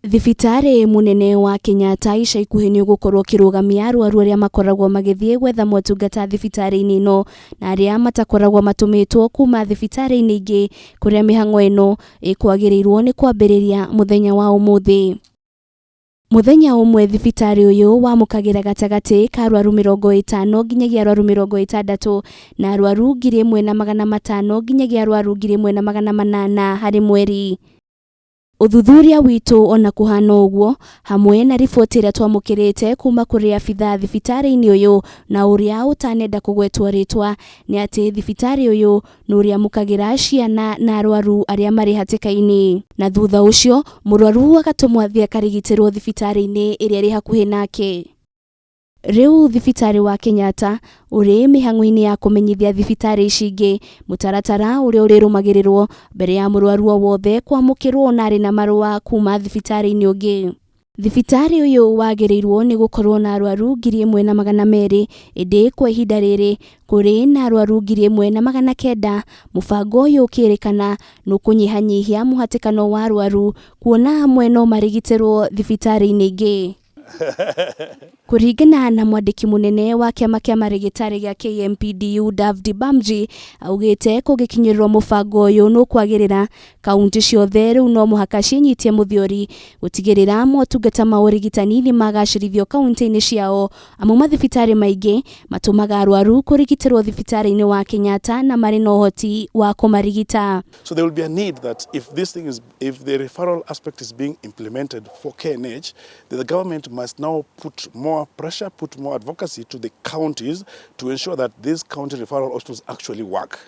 Thibitarĩ mũnene wa Kenyatta ica ikuhĩ nĩ ũgũkorwo ũkĩrũgamia arwaru arĩa makoragwo magĩthiĩ gwetha motungata thibitarĩ-inĩ ĩno na arĩa matakoragwo matũmĩtwo kuma thibitarĩ-inĩ ingĩ kũrĩa mĩhang'o ĩno ĩkwagĩrĩirwo nĩ kwambĩrĩria mũthenya wa ũmũthĩ. Mũthenya ũmwe thibitarĩ ũyũ wamũkagĩra gatagatĩ ka arwaru 50 nginyagia arwaru 60 na arwaru 1500 nginyagia arwaru 1800 harĩ mweri. Ũthuthuria witũ ona kũhana ũguo, hamwe na riboti ĩrĩa twamũkĩrĩte kuma kũrĩ abithaa thibitarĩ-inĩ ũyũ na ũrĩa ũtanenda kũgwetwo rĩtwa, nĩ atĩ thibitarĩ ũyũ nĩ ũrĩamũkagĩra ciana na arwaru arĩa marĩ hatĩka-inĩ. Na thutha ũcio mũrwaru agatũmwo athiĩ akarigitĩrwo thibitarĩ-inĩ ĩrĩa ĩrĩ hakuhĩ nake. Rĩu thibitarĩ wa Kenyatta ũrĩ mĩhang'o-inĩ ya kũmenyithia thibitarĩ ici ingĩ mũtaratara ũrĩa ũrĩrũmagĩrĩrwo mbere ya mũrwaru o wothe kwamũkĩrwo na arĩ na marũa kuma thibitarĩ-inĩ ũngĩ. Thibitarĩ ũyũ wagĩrĩirwo nĩ gũkorwo na arwaru 1200 ĩndĩ kwa ihinda rĩrĩ kũrĩ na arwaru 1900, mũbango ũyũ ũkĩrĩkana nũkũnyihanyihia mũhatĩkano wa arwaru kuona amwe no marigitĩrwo thibitarĩ-inĩ ingĩ. Kũringana na mwandĩki mũnene wa kĩama kĩa marĩgĩtarĩ gĩa KMPDU Davdi Bamji augĩte kũngĩkinyĩrĩrwo mũbango ũyũ nũkwagĩrĩra kaunti ciothe rĩu no mũhaka ciĩnyitie mũthiori gũtigĩrĩra motungata ma ũrigitani nĩ magacĩrithio kaunti-inĩ ciao amu mathibitarĩ maingĩ matũmaga arwaru kũrigitĩrwo thibitarĩ-inĩ wa Kenyatta na marĩ na ũhoti wa kũmarigita. So there will be a need that if this thing is, if the referral aspect is being implemented for KNH, then the government must now put more pressure, put more advocacy to the counties to ensure that these county referral hospitals actually work.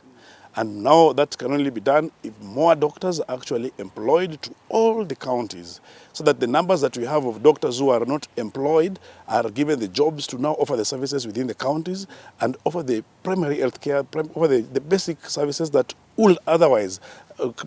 And now that can only be done if more doctors are actually employed to all the counties, so that the numbers that we have of doctors who are not employed are given the jobs to now offer the services within the counties and offer the primary health care, offer the basic services that will otherwise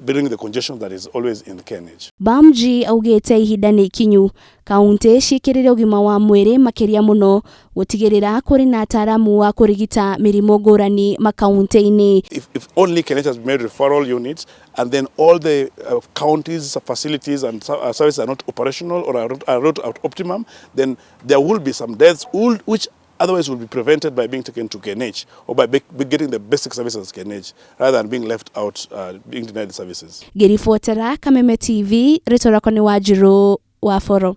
bring the congestion that is always in KNH. Bamji augĩte ihinda nĩ ikinyu kaunti ciĩkĩrĩre ũgima wa mwĩrĩ makĩria mũno gũtigĩrĩra kũrĩ na ataaramu a kũrigita mĩrimũ ngũrani makaunti-inĩ. If only KNH has made referral units and then all the counties, facilities and services are not operational or are not at optimum, then there will be some deaths which otherwise will be prevented by being taken to KNH or by getting the basic services at KNH rather than being left out, being denied the services. Ngĩribotera Kameme TV, rĩtwa rĩakwa nĩ Wanjirũ wa Boro.